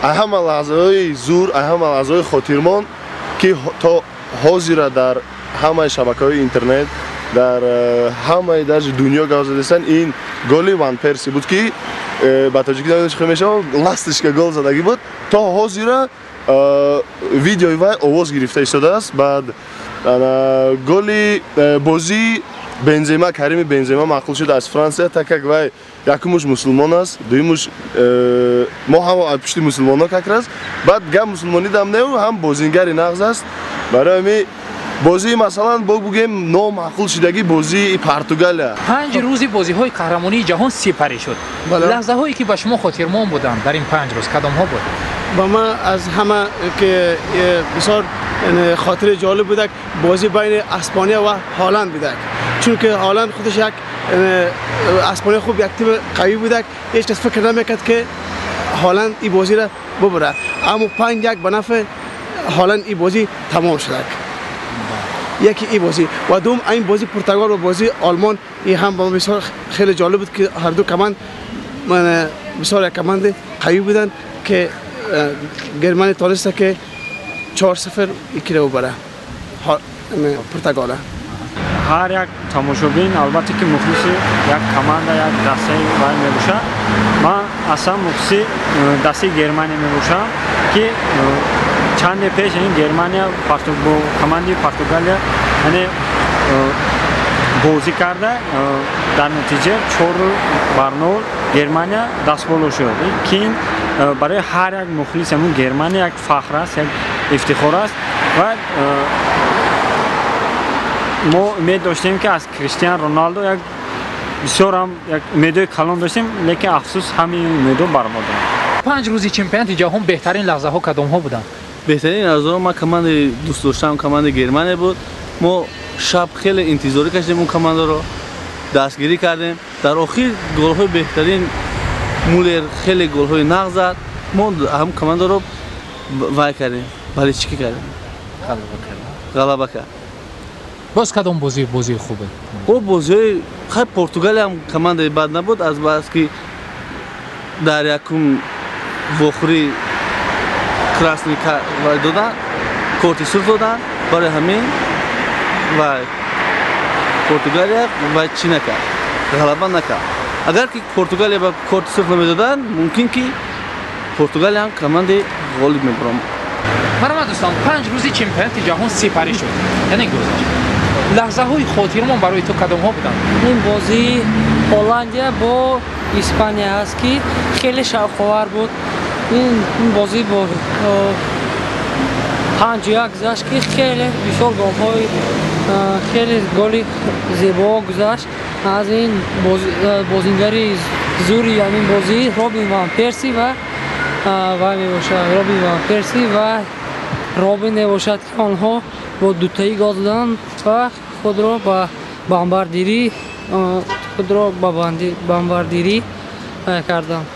Ҳама лаҳзаҳои зур, ҳама лаҳзаҳои хотирмон, ки то ҳозира дар ҳамаи шабакаҳои интернет, дар ҳамаи даже дунё гап задастанд, ин голи Ван Перси буд, ки ба тоҷикӣ намедонам чӣ мешавад, ласточка гол задагӣ буд. То ҳозира видеои вай овоз гирифта истодааст. Баъд голи бозии Бензема, Карими Бензема маъқул шуд аз Франсия, так как вай якумуш мусулмон аст, дуюмуш мо ҳама пушти мусулмонҳо как раз. Баъд гап мусулмонӣ дам неу, ҳам бозингари нағз аст. Барои ҳамин бозии, масалан, бо бугем, номаъқул шудагӣ бозии Португалия. 5 рӯзи бозиҳои қаҳрамонии ҷаҳон сипарӣ шуд. Лаҳзаҳое, ки ба шумо хотирмон буданд, дар ин 5 рӯз кадомҳо буд? Ба ман аз ҳама ки бисёр хотири ҷолиб будак, бозӣ байни Испания ва Ҳоланд будак, чунки Ҳоланд худаш як Испания хуб як тим қавӣ будак. Ҳеҷ кас фикр намекард, ки Ҳоланд ин бозиро бубара, аммо 5-1 ба нафъи Ҳоланд ин бозӣ тамом шудак. Яке ин бозӣ ва дуюм ин бозӣ Португал ва бозии Олмон. Ин ҳам ба бисёр хеле ҷолиб буд, ки ҳар ду команд бисёр як команди қавӣ буданд, ки Германия тониста, ки 4-0 икиро бубара Португала. Ҳар як тамошобин, албатта, ки мухлиси як команда, як дастаи вай мебошад. Ман аслан мухлиси дастаи Германия мебошам, ки чанде пеш ин Германия бо командаи Португалия, яъне, бозӣ карда, дар натиҷа 4 бар 0 Германия дастболо шуд, ки ин барои ҳар як мухлис ҳамун Германия як фахр аст, як ифтихор аст. Ва мо умед доштем, ки аз Криштиан Роналдо як бисёр ҳам як умедҳои калон доштем, лекин афсӯс, ҳамин умедҳо барбод. 5 рӯзи чемпионати ҷаҳон беҳтарин лаҳзаҳо кадомҳо буданд? Беҳтарин лаҳзаҳо, ман командаи дӯст доштам, командаи Германия буд. Мо шаб хеле интизорӣ кашидем, он командаро дастгирӣ кардем. Дар охир голҳои беҳтарин Муллер хеле голҳои нағз зад. Мо ҳам командаро вай кардем, болельщикӣ кардем, ғалаба кард. Боз кадом бозӣ бозии хубе? Бо бозиҳои хай, Португалиям командаи бад набуд, аз бас ки дар якум вохӯрӣ красный вай доданд, корти сурх доданд. Барои ҳамин вай Португалия вай чӣ накард, ғалаба накард. Агар ки Португалия ба корти сурх намедоданд, мумкин ки Португалиям командаи ғолиб мебаромад. Марҳамат, дӯстон, 5 рӯзи чемпионати ҷаҳон сипарӣ шуд, яъне гузашт. Лаҳзаҳои хотирмон барои ту кадомҳо буданд? Ин бозии Ҳолландия бо Испания аст, ки хеле шавқовар буд. Ин бозӣ бо 5-1 гузашт, ки хеле бисёр голҳои, хеле голи зебо гузашт. Аз ин бозингари зури ҳамин бозӣ Робин ван Перси ва мебошад, Робин ван Перси ва Робин мебошад, ки онҳо бо дутоӣ гол доданд ва худро ба бомбардирӣ карданд.